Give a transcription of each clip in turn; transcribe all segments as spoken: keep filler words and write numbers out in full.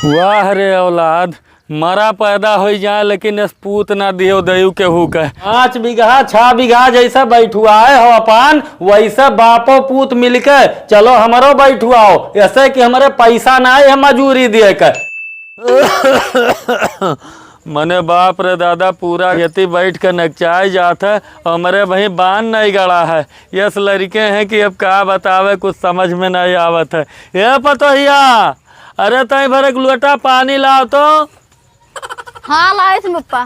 वाह रे औलाद, मरा पैदा होई जाए, लेकिन यस पूत ना दियो दयू केहू के। पाँच बीघा, छह बीघा जैसे बैठुआए हो अपान, वैसे बापो पूत मिलके चलो हमरो बैठुआओ, ऐसे कि हमरे पैसा ना है मजूरी दिए के। मने बाप रे दादा, पूरा खेती बैठ के नकचाए जात है, हमरे वहीं बान नहीं गड़ा है। यस लड़के हैं कि अब का बतावे, कुछ समझ में नहीं आवत है। ए पतोहिया, अरे तई भर एक लोटा पानी लाओ तो। हाँ, लाए थे पप्पा।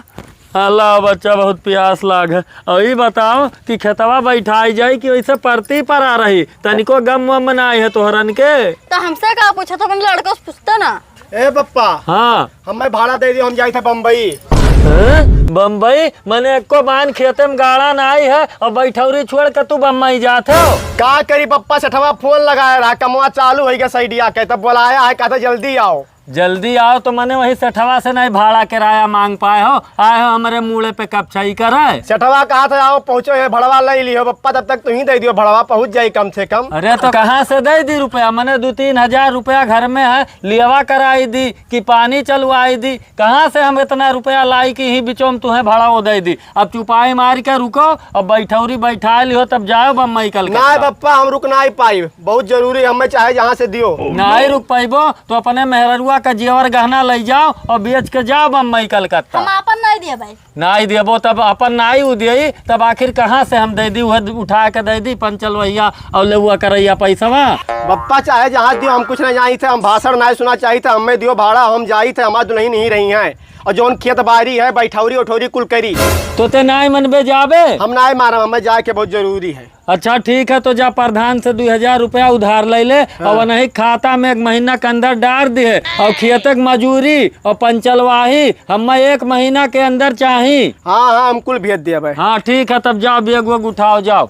हाँ, लाओ बच्चा, बहुत प्यास लाग है। और ई बताओ कि खेतवा बैठाई जाई कि वैसे परती पर आ रही, तनिको गम वम ना आई है तोहरन के? तो हमसे का पूछा, तो अपने लड़कों से पूछते ना। ए पप्पा, हाँ। हमें भाड़ा दे दियो, हम जाई थे बम्बई। हैं? बम्बई? मने एको बान खेते में गाड़ा ना आई है और बैठौरी छोड़ के तू बम्बई जात हो? का करी पप्पा, सेठवा फोन लगाए रहा, कमवा चालू होई गया सैडिया के, तब बुलाया है, कहता जल्दी आओ। जल्दी आओ तो मने वही सेठवा से नहीं भाड़ा किराया मांग पाए हो, आए हो हमरे मूड़े पे कपछाई करे। सेठवा कहा था आओ पहुँचो, ये भड़वा ले लियो पप्पा, तब तक तू ही दे दियो भड़वा, पहुँच जाई कम से कम। अरे तो कहाँ से दे दी रुपया? मने दो तीन हजार रुपया घर में है, लियवा कराई दी कि पानी चलवाई दी, कहाँ से हम इतना रुपया लाई कि ही बिचों में तुम्हें भड़वा दे दी? अब चुपाई मार के रुको, अब बैठौरी बैठा लियो, तब जाओ बम्बई कलकत्ता। नहीं पप्पा, हम रुक नहीं पाई, बहुत जरूरी है, हमें चाहे जहाँ से दियो। नहीं रुक पाइबो तो अपने मेहररुआ का जेवर गहना ले जाओ और बेच के जाओ बम्बई कलकत्ता। हम आपन नहीं दिए भाई। नहीं देबो तब अपन नहीं उ दिए, तब आखिर कहाँ से हम दे दी? वह उठा के दे दी पंचल भैया और लेउआ करैया पैसवा। बप्पा चाहे जहाँ दियो, हम कुछ नहीं जाई थे, हम भाषण नहीं सुना चाही थे, हमें दियो भाड़ा, हम जाई थे, हमार दुल्हन ही रही हैं। और जौन खेत बारी है, बैठौरी उठौरी कुल करी। तो ते नाय मनबे जाबे? हम नाय मारम, हमें जाए के बहुत जरूरी है। अच्छा ठीक है, तो जा प्रधान से दो हजार रुपया उधार ले ले, हाँ। और वही खाता में एक महीना के अंदर डार दिए, और खेत के मजूरी और पंचलवाही हमें एक महीना के अंदर चाही। हाँ, हाँ, हम कुल भेज दिया भाई। हाँ ठीक है, तब जाओ, बैग वैग उठाओ, जाओ।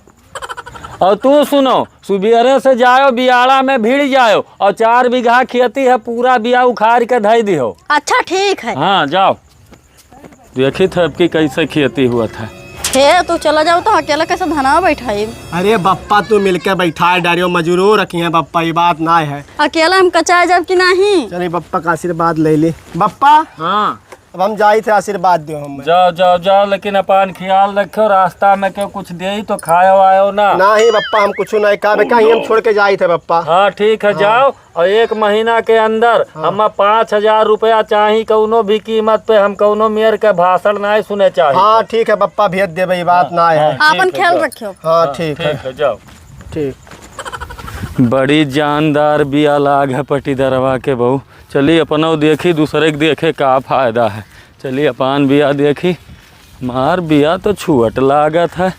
और तू सुनो, सुबेरे से जाओ, बियाड़ा में भिड़ जाओ और चार बीघा खेती है, पूरा बिया उखाड़ के धई दिहो। अच्छा, ठीक है। हाँ, जाओ। देखी थे अब की कैसे खेती हुआ था। हे, तू चला जाओ तो अकेला कैसे धनवा बैठाई? अरे बप्पा, तू मिलके बैठा डारियो, मजूरो रखी है बप्पा, ये बात ना है। अकेला हम कचाए जाब कि नहीं? चलिए बप्पा का आशीर्वाद ले ली। बप्पा, हाँ। अब हम जाई थे, आशीर्वाद दियो हम। जाओ, जाओ, जाओ, लेकिन अपन ख्याल रखो, रास्ता में क्यों कुछ दे तो खायो आयो ना। नहीं बप्पा, हम कुछ नहीं खाबे, कहीं हम छोड़ के जाई थे बप्पा। हाँ, ठीक है, हाँ। जाओ, और एक महीना के अंदर हाँ। हमें पाँच हजार रुपया चाही, कौनो भी कीमत पे। हम कौनो मेर के भाषण नहीं सुने चाही। हाँ, ठीक है बप्पा, भेज देबे, ये बात हाँ, ना है। हाँ, आपन ठीक है, ख्याल जाओ। रखियो। हाँ, हाँ, ठीक ठीक है। है, जाओ। ठीक। बड़ी जानदार बिया लाग है पटीदरवा के बहू। चली अपनो देखी, दूसरे के देखे का फायदा है। चली अपन बिया देखी। मार बिया तो छुअट लागत है,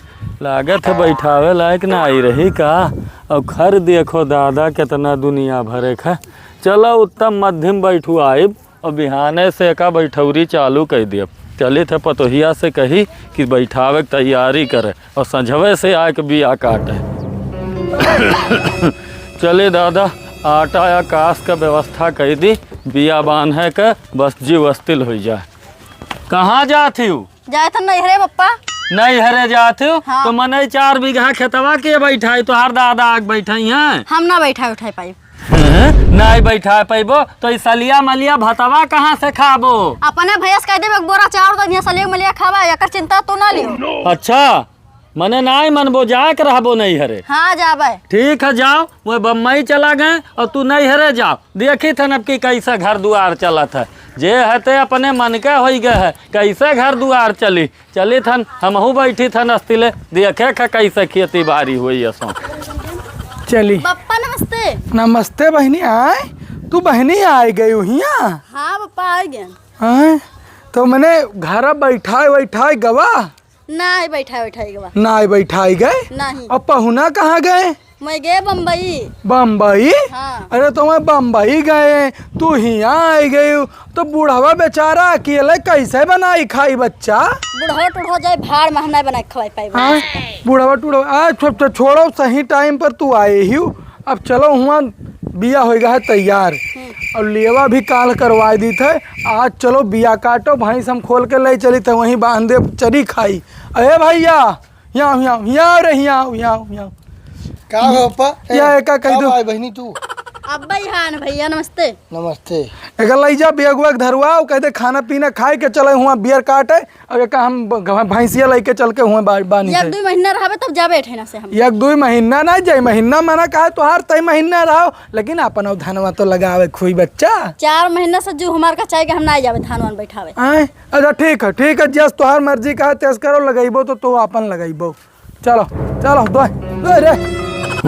लागत है बैठावे लायक ना आई रही का। और खर देखो दादा, कितना दुनिया भरे क है। चलो उत्तम मध्यम बैठू आइब, और बिहाने से एका बैठौरी चालू कर दियब। चली थे पतोहिया से कही कि बैठावे के तैयारी करे। और संझवे से आए के बिया काटे। चले दादा, आटा या कास का व्यवस्था कई दी, बिया बान्हे के बस जीव अस्थिल होई जाए। कहाँ जात हिउ? जाए थे नैहरे बप्पा। नैहरे जात हिउ? हाँ। तो मनई चार बीघा खेतवा के बैठाई, तोहार दादा आग बैठाई हैं? हम ना बैठा उठाई पाई। हैं? नाई बैठा पैबो तो ई सलिया मलिया भतवा कहाँ से खाबो? अपने भैया से कह देबे, एक बोरा चाउर दे दिया, सलिया मलिया खावा, एकर चिंता तू ना लियो। अच्छा, मने नाई मनबो, जाए के रहबो नैहरे। हाँ, जाबे। ठीक है, जाओ, वो बम्बई चला गए और तू नैहरे जाओ। देखी थन अब की कैसे घर दुआर चलत है, जे है ते अपने मन के होई गए है, कैसे घर दुआर चली। चली थन, हमहू बैठी थन अस्तिले, देखे ख कैसे खेती बारी हुई असो। चली। बप्पा नमस्ते। नमस्ते बहिनी, आए? तू बहिनी आए गई हिया? हाँ बप्पा, आए गए। आए? तो मने घर बैठाए बैठाए गवा? नाहीं बैठाए बैठाए गवा। नाहीं बैठाए गए? नाहीं। अब पहुना कहाँ गए? मैं गए बम्बई। बम्बई? हाँ। अरे तो मैं बम्बई गए, तू हिया आए गए, तो बुढ़वा बेचारा अकेले कैसे बनाई खाई बच्चा? बुढ़वा टुढ़वा जाए भाड़ में, हम नहीं बना के खवाई पाई। हाँ, बुढ़वा टुढ़वा, आ, छो-, छो-, छोड़ो, सही टाइम पर तू आए ही। अब चलो हुआ बिया होइगा है तैयार। हम्म। और लेवा भी काल करवाए दी थे। आज चलो बिया काटो, भैंस हम खोल के ले चली थे, वहीं बांध दे चरी खाई। अरे भैया, यहाँ, यहाँ, यहाँ रे, यहाँ, यहाँ, यहाँ। का हो पा? या एका कह दो। आए बहिनी तू? अब्बे हाँ न भैया, नमस्ते। नमस्ते। एकर लइ जा, बेगवा के धरवाओ, कह दे खाना पीना खाए के चले हुआ बियर काटे, और एक हम ब-, घ-, भैंसिया लइके चल के हुआ बा-, बानी एक थे। दुइ महीना रहबे तब जाबे ठेना से हम। एक दुइ महीना ना जाए, महीना मना कहा तोहार, तय महीना रहो, लेकिन अपन अब धनवा तो लगावे खुई बच्चा। चार महीना से जो हमार का चाहे हम ना जाबे धान वान बैठावे। आए? अच्छा ठीक है, ठीक है, जस तोहार मर्जी कहा तेस करो, लगइबो तो तू अपन लगइबो। चलो, चलो, दो, दो रे।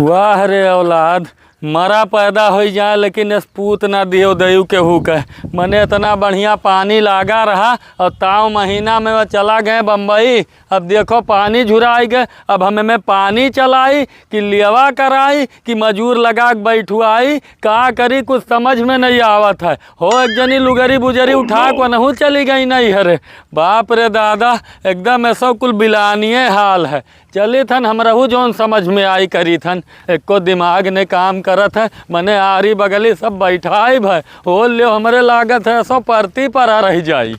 वाह रे औलाद, मरा पैदा होई जाए, लेकिन इस पूत ना दियो दयू केहू के। मने इतना बढ़िया पानी लागा रहा और ताव महीना में वह चला गए बम्बई। अब देखो पानी झुराई गए, अब हमें में पानी चलाई कि लेवा कराई कि मजूर लगा के बैठुआई, का करी कुछ समझ में नहीं आवत है। हो एक जनी लुगरी बुजरी उठा के वनहू चली गई नहीं हरे। बाप रे दादा, एकदम ऐसो कुल बिलानिये हाल है। चलित हन, हमरहू जौन समझ में आई करित हन, एको दिमाग ने काम करत है, मने आरी बगली सब बैठाइब है, हो ल्यो हमरे लागत है, सो परती परा रह जाई।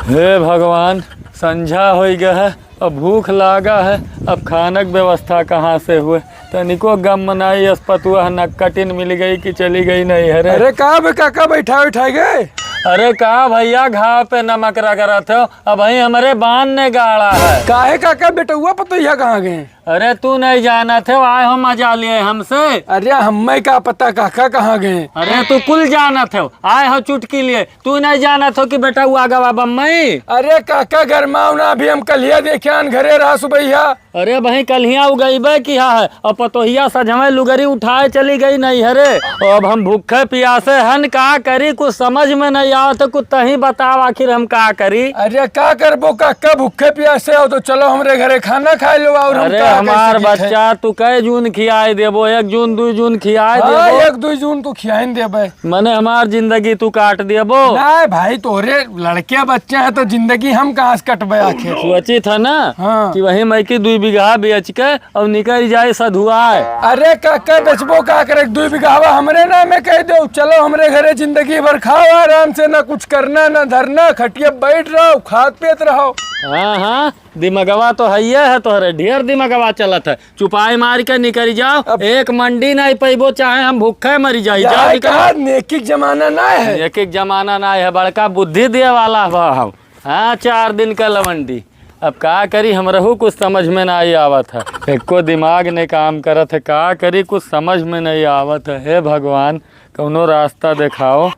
हे भगवान, संझा होइ गए है, अब भूख लागा है, अब खानक व्यवस्था कहाँ से हुए? तनिको गम मनाई, अस पतुआ नक्कटिन मिल गई कि चली गई नहीं हरे। अरे का बे काका, बैठा उठा गए? अरे का भैया, घाव पे नमक रगड़त हो, अबहीं हमरे बान ने गाड़ा है। काहे काका, बेटउआ पतोहिया कहाँ गए? अरे तू नहीं जानत हो, आए हो मजा लिए हमसे। अरे हमें का पता काका कहाँ गए? अरे तू कुल जानत हो, आए हो चुटकी लिए। तू नहीं जानत हो कि बेटउआ गवा बम्बई? अरे काका गरमाओ ना, अभी हम कलिया देखे आन घरे रहा सुबहिया। अरे भाई कलिया उ गईबे किहा है, अब पतोहिया सजवे लुगरी उठाए चली गई नहीं हरे। अब हम भूखे पियासे हन, का करी, कुछ समझ में नहीं आवत, कुछ तहीं बताओ आखिर हम का करी। अरे का करबो काका, भूखे पियासे हो तो चलो हमरे घरे खाना खाए लो, और हम अरे का कर हमार सकी थे? बच्चा, तू कै जून खियाए देबो, एक जून, दुई जून खियाए हाँ, देबो। एक दुई जून तू खियाइन देबे। मने हमार जिंदगी तू काट देबो। नहीं भाई, तोरे लड़के बच्चे हैं तो जिंदगी हम कहाँ से कटबे आखिर? सोची था ना हाँ। कि वही मैं की दुई बीघा बेच के और निकल जाए सधुआए। अरे काका, बेचबो का करे, दुई बीघावा हमरे नाम में कह दो, चलो हमरे घरे जिंदगी भर खाओ आराम से, ना कुछ करना, ना धरना, खटिया बैठ रहो, खात पियत रहो। हाँ, हाँ, दिमगवा तो हइये है तोहरे, ढेर दिमगवा चलत है। चुपाई मार के निकल जाओ, अब एक मंडी नहीं पैबो, चाहे हम भूखे मरी जाई। जाओ यार, निकल। का नेकी के जमाना ना है। नेकी के जमाना ना है, बड़का बुद्धि दिए वाला बा हम। हाँ, चार दिन का लवंडी। अब का करी, हमरहू कुछ समझ में नहीं आवत है, एको दिमाग नहीं काम करत है, का करी, कुछ समझ में नहीं आवत है। हे भगवान, कौनो रास्ता देखाओ।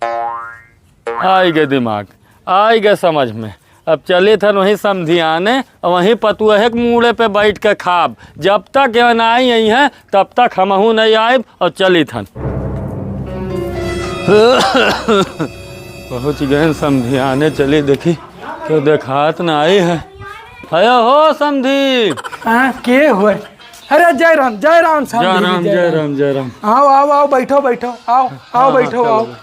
आई गए दिमाग, आई गए समझ में। अब चलित हन वहीं समधियाने, वहीं पतुअहे के मूड़े पे बैठ के खाब। जब तक ये ना आई, आई हैं, तब तक हमहू नहीं आइब। और चलित हन। पहुँच गए समधियाने, चली देखी, क्यों देखात ना आई है। हयो हो समधी। हाँ, के हुए? अरे जय राम, जय राम समधी जय जी, राम, जय जय राम। राम, जय राम। आओ, आओ, आओ, बैठो, बैठो, आओ, आओ, हाँ, बैठो, चलो, आओ। चलो।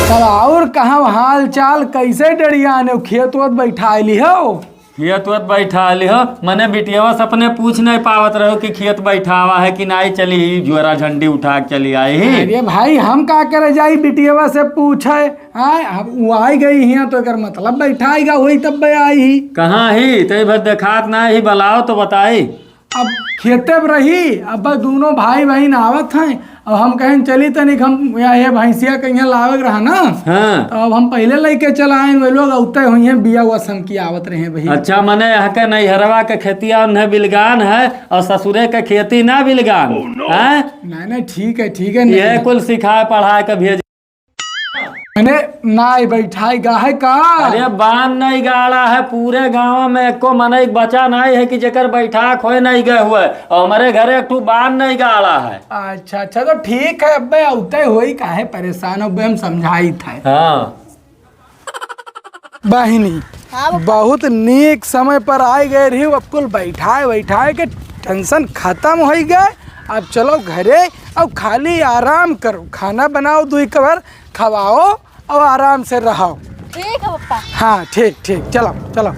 तब और कहाँ हाल चाल, कैसे डरियाने हो? खेत वत बैठा लिहो? खेत वत बैठा लिहो? मने बिटियावा से अपने पूछ नहीं पावत रहो कि खेत बैठावा है कि नहीं, चली ही जुअरा झंडी उठा के चली आई ही। अरे भाई, हम का करे जाई बिटियावा से पूछे? आय, अब वो आई गई हियाँ तो एकर मतलब बैठाएगा वही तब बे आई ही। कहाँ ही? तई भर देखात ना ही, बलाओ तो बताई। अब खेते में रही, अब बस दोनों भाई बहन आवत हैं। अब हम कहें चली तनिक हम या ये भैंसिया कहीं लावे के रहा ना। हाँ। तो अब हम पहले लेके चला आए, वे लोग अउते हुई हैं, बिया हुआ सन की आवत रहे हैं भैया। अच्छा, मने यहाँ के नैहरवा के खेतिया उन्हें बिलगान है और ससुरे के खेती ना बिलगान। Oh, no। हैं? नहीं, नहीं, ठीक है, ठीक है, ये नहीं। कुल सिखाए पढ़ाए के भेज। मने नाई बैठाई गा है का? अरे बान नहीं गाड़ा है, पूरे गाँव में एको मनई बचा नहीं है कि जेकर बैठाक होए नहीं गए हुए। और हमारे घरे एक ठू बान नहीं गाड़ा है। अच्छा, अच्छा, तो ठीक है, अब्बे अउते होई, काहे परेशान हो, अब्बे हम समझाई था। हाँ। बहिनी, हाँ, बप्पा। बहुत नीक समय पर आए गए रही, अब कुल बैठाए, बैठाए के टेंशन खत्म हो गए। अब चलो घरे, अब खाली आराम करो, खाना बनाओ, दुई कवर खवाओ और आराम से रहो। ठीक है पप्पा। हाँ, ठीक, ठीक, चलो, चलो।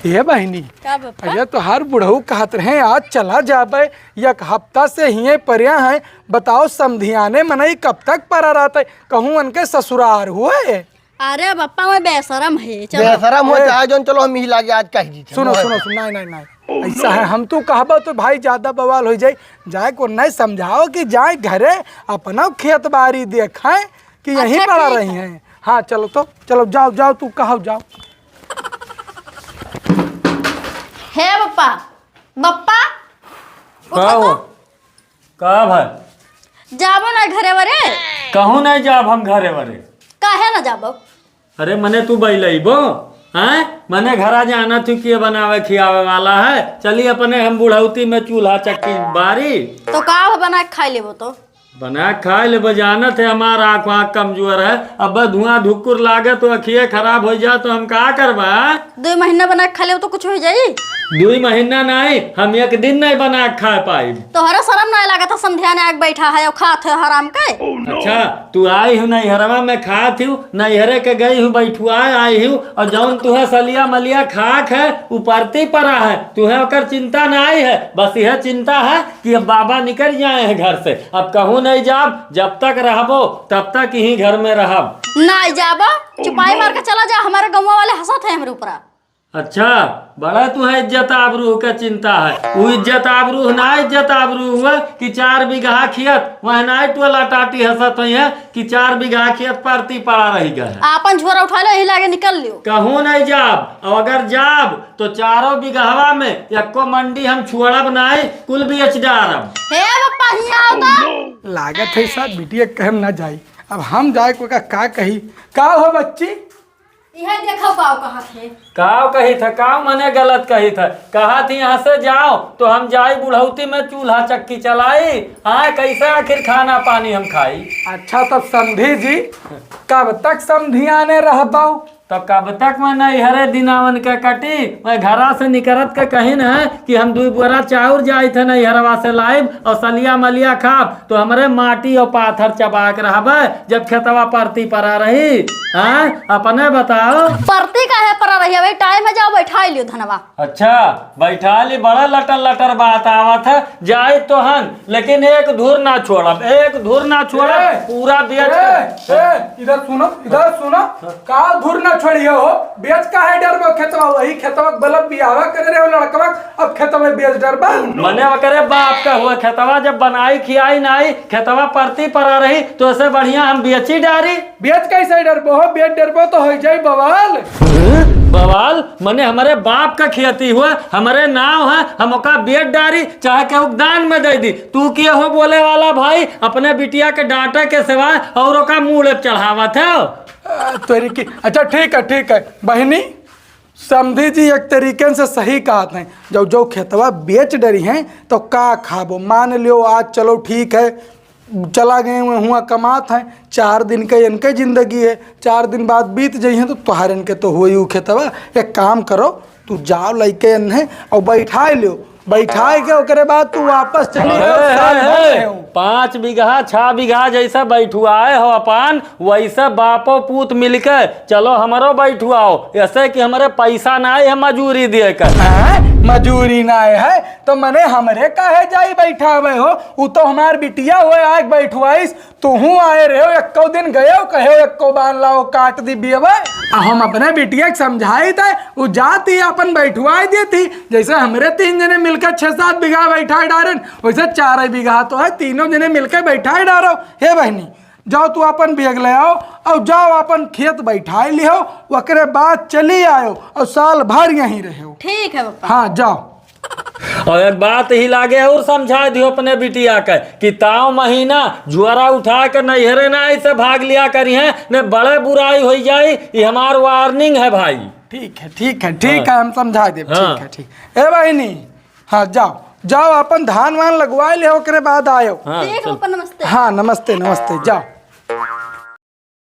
ये बहिनी, का पप्पा? अरे तोहार बुढ़ऊ कहत रहे आज चला जाबे, एक हफ्ता से हिये पर्या है, बताओ समधियाने मनई कब तक परा रहते, कहूँ उनके ससुरार हुए। अरे बप्पा, मैं बेशरम है, चलो। बेशरम हो ए। चाहे जौन, चलो हम ही लागे आज कह दी। सुनो, सुनो, सुनो, नहीं, नहीं, नहीं। ऐसा है, हम तो कहबो तो भाई ज्यादा बवाल हो जाई। जाए को नहीं समझाओ कि जाए घरे अपना खेत बारी देखें कि यहीं अच्छा, पड़ा ठीक रही है। हैं। हाँ, चलो तो, चलो, जाओ, जाओ, तू कहो, जाओ। हे बप्पा, बप्पा, उठो का हो? तो। का भाई? जाबो ना घरे वरे? कहूँ नहीं जाब हम घरे वरे। काहे ना जाबो? अरे मने तू बइलइबो, हैं? मने घरा जानत हूँ कि ये बनावे खियावे वाला है। चली अपने हम बुढ़ौती में चूल्हा चक्की बारी। तो का हो बना के खाई लेबो तो? बना के खाई लेबो, जानत है हमार आँख वाँख कमजोर है। अब धुआं धुकुर लागे तो अखिए खराब हो जाए तो हम का करबा? दुई महीना बना के खा लेबो तो कुछ हो जाई? दुई महीना नहीं, हम एक दिन नहीं बना के खा पाई। तोहरा शरम ना लागत है, समधियाने आके बैठा है और खात है हराम के। अच्छा, तू आई हूँ नैहरवा में खात हूँ, नैहरे के गई हूँ बैठुआ आई हूँ, और जौन तुहे सलिया मलिया खाक है, उ परती परा है, तुहे ओकर चिंता नाई है। बस यह चिंता है कि अब बाबा निकल जाए हैं घर से, अब कहूँ नहीं जाब, जब तक रहबो तब तक यहीं घर में रहब। नाई जाबो, चुपाई मार के चला जा, हमारे गौवा वाले हंसत है हमरे ऊपरा। अच्छा, बड़ा तुहे इज्जत आबरू के चिंता है। उ इज्जत आबरू ना, इज्जत आबरू हुआ कि चार बीघा खेत, वह नाई टोला टाटी हंसत हुई है कि चार बीघा खेत परती पड़ा रही गए है। आपन झोरा उठा लो, यही लागे निकल लियो। कहूँ नहीं जाब, और अगर जाब तो चारों बीघवा में एको मंडी हम छोड़ब नहीं, कुल बेच डारब। हे बप्पा, हियाँ आओ तो। लागत है साहब, बिटिया कहम ना जाई, अब हम जाए को का, का कही? का हो बच्ची? इहे देखो काव कहत है। काव कही था, काव मने गलत कही था। कहा थी यहाँ से जाओ तो हम जाई बुढ़ौती में चूल्हा चक्की चलाई। हाँ, कैसे आखिर खाना पानी हम खाई? अच्छा, तब समधी जी, कब तक समधियाने रहबाओ? तो कब तक मैं नैहरे दिनावन के कटी? मैं घरा से निकरत के कहिन है कि हम दुई बोरा चाउर जाई थे नैहरवा से लाइब और सलिया मलिया खाब, तो हमरे माटी और पाथर चबा के रहबे, जब खेतवा परती परा रही। हाँ, अपने बताओ। परती काहे परा रही? अबे टाइम है, जाओ बैठाई लियो धनवा। अच्छा, बैठा ली, बड़ा लटर लटर बात आवत है। जाई तो हन, लेकिन एक धूर ना छोड़ब, एक धूर ना छोड़ब, ए, पूरा बेच ए, के। ए, इधर सुनो, इधर सुनो। का धूर ना छोड़ियो हो? बेच काहे डरबो खेतवा? वही खेतवा के बलब बियाहवा करे रहे हो लड़कवा, अब खेतवा बेच डरबा? मने ओकरे बाप का हुआ खेतवा, जब बनाई खियाई नाई, खेतवा परती परा रही, तो ऐसे बढ़िया हम बेची डारी। बेच कैसे डरबो हो? बेच डरबो तो हो जाई बवाल। बवाल? मने हमरे बाप का खेती हुआ, हमरे नाव है, हम ओका बेच डारी, चाहे केहू के दान में दे दी। तू के हो बोले वाला भाई, अपने बिटिया के डांटे के सिवाय और ओका मूड़े पे चढ़ावत है? आ, तोरी की, अच्छा ठीक है, ठीक है बहिनी, समधी जी एक तरीके से सही कहत हैं, जब जो खेतवा बेच डरी हैं तो का खाबो? मान लियो आज चलो ठीक है, चला गए हुआ, हुआ कमात हैं, चार दिन के इनके जिंदगी है, चार दिन बाद बीत जइहें तो तोहार इनके तो हुई उ खेतवा। एक काम करो, तू जाओ लइके इन्हें और बैठाए लियो, बैठाए के ओकरे बाद तू वापस चली जाओ, ए, साल ए, भर ए, रहो। पाँच बीघा, छह बीघा जैसे बैठुआए हो अपन, वैसे बापो पूत मिलके चलो हमरो बैठुआओ, ऐसे कि हमरे पैसा ना है मजूरी दे के। हैं? मजूरी ना है तो मने हमरे काहे जाई बैठावे हो? उ तो हमार बिटिया हुए आके बैठुआइस, तुहू आए रहे हो, एको दिन गए हो, कहे हो, एको बान लाओ, काट दी बियवा। आ हम अपने बिटिया के समझाई थे, उ जाती अपन बैठवाई देती, जैसे हमरे तीन जने मिलकर छह सात बीघा बैठा डारन, वैसे चार बीघा तो है, तीनों जने मिलकर बैठा डारो। हे बहनी, जाओ तू अपन बैग ले आओ और जाओ अपन खेत बैठा लियो, ओकरे बाद चली आयो और साल भर यहीं रहो। ठीक है पापा। हाँ, जाओ। और एक बात ही लागे और समझा दियो अपने बिटिया के कि ताव महीना जुआरा उठा के नैहरे ना ऐसे भाग लिया करी है, ने बड़े बुराई हो जाई। ये हमार warning है भाई। ठीक है, ठीक है, ठीक हाँ। है, हम समझा देब। हाँ। ठीक है, ठीक। ए बहिनी, हाँ, जाओ, जाओ, अपन धान वान लगवा ले, ओकरे बाद आयो। हाँ, ठीक है चल। पापा, नमस्ते। हाँ, नमस्ते, नमस्ते, जाओ।